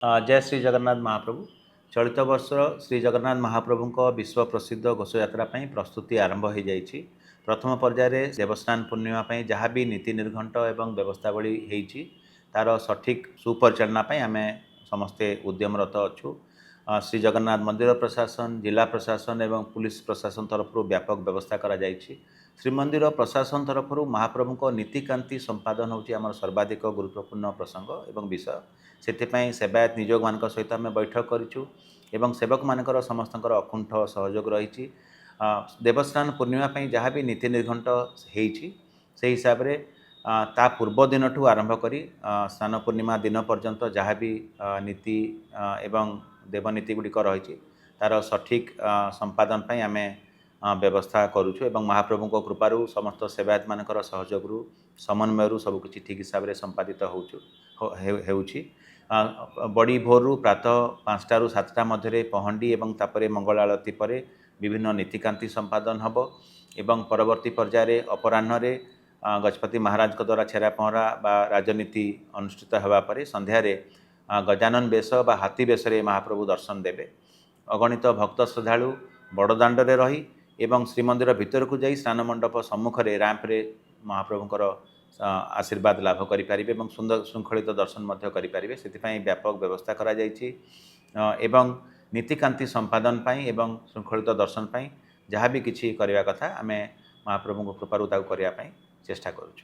ଜୟ ଶ୍ରୀ ଜଗନ୍ନାଥ ମହାପ୍ରଭୁ। ଚଳିତ ବର୍ଷ ଶ୍ରୀ ଜଗନ୍ନାଥ ମହାପ୍ରଭୁଙ୍କ ବିଶ୍ୱ ପ୍ରସିଦ୍ଧ ଘୋଷଯାତ୍ରା ପାଇଁ ପ୍ରସ୍ତୁତି ଆରମ୍ଭ ହୋଇଯାଇଛି। ପ୍ରଥମ ପର୍ଯ୍ୟାୟରେ ଦେବସ୍ନାନ ପୂର୍ଣ୍ଣିମା ପାଇଁ ଯାହା ବି ନୀତି ନିର୍ଘଣ୍ଟ ଏବଂ ବ୍ୟବସ୍ଥାବଳୀ ହେଇଛି, ତା'ର ସଠିକ୍ ସୁପରିଚାଳନା ପାଇଁ ଆମେ ସମସ୍ତେ ଉଦ୍ୟମରତ ଅଛୁ। ଶ୍ରୀ ଜଗନ୍ନାଥ ମନ୍ଦିର ପ୍ରଶାସନ, ଜିଲ୍ଲା ପ୍ରଶାସନ ଏବଂ ପୁଲିସ ପ୍ରଶାସନ ତରଫରୁ ବ୍ୟାପକ ବ୍ୟବସ୍ଥା କରାଯାଇଛି। ଶ୍ରୀମନ୍ଦିର ପ୍ରଶାସନ ତରଫରୁ ମହାପ୍ରଭୁଙ୍କ ନୀତିକାନ୍ତି ସମ୍ପାଦନ ହେଉଛି ଆମର ସର୍ବାଧିକ ଗୁରୁତ୍ୱପୂର୍ଣ୍ଣ ପ୍ରସଙ୍ଗ ଏବଂ ବିଷୟ। ସେଥିପାଇଁ ସେବାୟତ ନିଯୋଗମାନଙ୍କ ସହିତ ଆମେ ବୈଠକ କରିଛୁ ଏବଂ ସେବକମାନଙ୍କର ସମସ୍ତଙ୍କର ଅକୁଣ୍ଠ ସହଯୋଗ ରହିଛି। ଦେବସ୍ନାନ ପୂର୍ଣ୍ଣିମା ପାଇଁ ଯାହା ବି ନୀତି ନିର୍ଘଣ୍ଟ ହେଇଛି, ସେହି ହିସାବରେ ତା ପୂର୍ବ ଦିନଠୁ ଆରମ୍ଭ କରି ସ୍ନାନ ପୂର୍ଣ୍ଣିମା ଦିନ ପର୍ଯ୍ୟନ୍ତ ଯାହା ବି ନୀତି ଏବଂ ଦେବନୀତି ଗୁଡ଼ିକ ରହିଛି, ତା'ର ସଠିକ୍ ସମ୍ପାଦନ ପାଇଁ ଆମେ ବ୍ୟବସ୍ଥା କରୁଛୁ ଏବଂ ମହାପ୍ରଭୁଙ୍କ କୃପାରୁ, ସମସ୍ତ ସେବାୟତମାନଙ୍କର ସହଯୋଗରୁ, ସମନ୍ୱୟରୁ ସବୁକିଛି ଠିକ୍ ହିସାବରେ ସମ୍ପାଦିତ ହେଉଛି। ବଡ଼ି ଭୋରରୁ ପ୍ରାତଃ 5ଟାରୁ 7ଟା ମଧ୍ୟରେ ପହଣ୍ଡି ଏବଂ ତାପରେ ମଙ୍ଗଳ ଆଳତୀ ପରେ ବିଭିନ୍ନ ନୀତିକାନ୍ତି ସମ୍ପାଦନ ହେବ ଏବଂ ପରବର୍ତ୍ତୀ ପର୍ଯ୍ୟାୟରେ ଅପରାହ୍ନରେ ଗଜପତି ମହାରାଜଙ୍କ ଦ୍ୱାରା ଛେରା ପହଁରା ବା ରାଜନୀତି ଅନୁଷ୍ଠିତ ହେବା ପରେ ସନ୍ଧ୍ୟାରେ ଗଜାନନ ବେଶ ବା ହାତୀ ବେଶରେ ମହାପ୍ରଭୁ ଦର୍ଶନ ଦେବେ। ଅଗଣିତ ଭକ୍ତ ଶ୍ରଦ୍ଧାଳୁ ବଡ଼ଦାଣ୍ଡରେ ରହି ଏବଂ ଶ୍ରୀମନ୍ଦିର ଭିତରକୁ ଯାଇ ସ୍ନାନ ମଣ୍ଡପ ସମ୍ମୁଖରେ ରାମ୍ପରେ ମହାପ୍ରଭୁଙ୍କର ଆଶୀର୍ବାଦ ଲାଭ କରିପାରିବେ ଏବଂ ସୁନ୍ଦର ଶୃଙ୍ଖଳିତ ଦର୍ଶନ ମଧ୍ୟ କରିପାରିବେ। ସେଥିପାଇଁ ବ୍ୟାପକ ବ୍ୟବସ୍ଥା କରାଯାଇଛି ଏବଂ ନୀତିକାନ୍ତି ସମ୍ପାଦନ ପାଇଁ ଏବଂ ଶୃଙ୍ଖଳିତ ଦର୍ଶନ ପାଇଁ ଯାହା ବି କିଛି କରିବା କଥା, ଆମେ ମହାପ୍ରଭୁଙ୍କ କୃପାରୁ ତାକୁ କରିବା ପାଇଁ ଚେଷ୍ଟା କରୁଛୁ।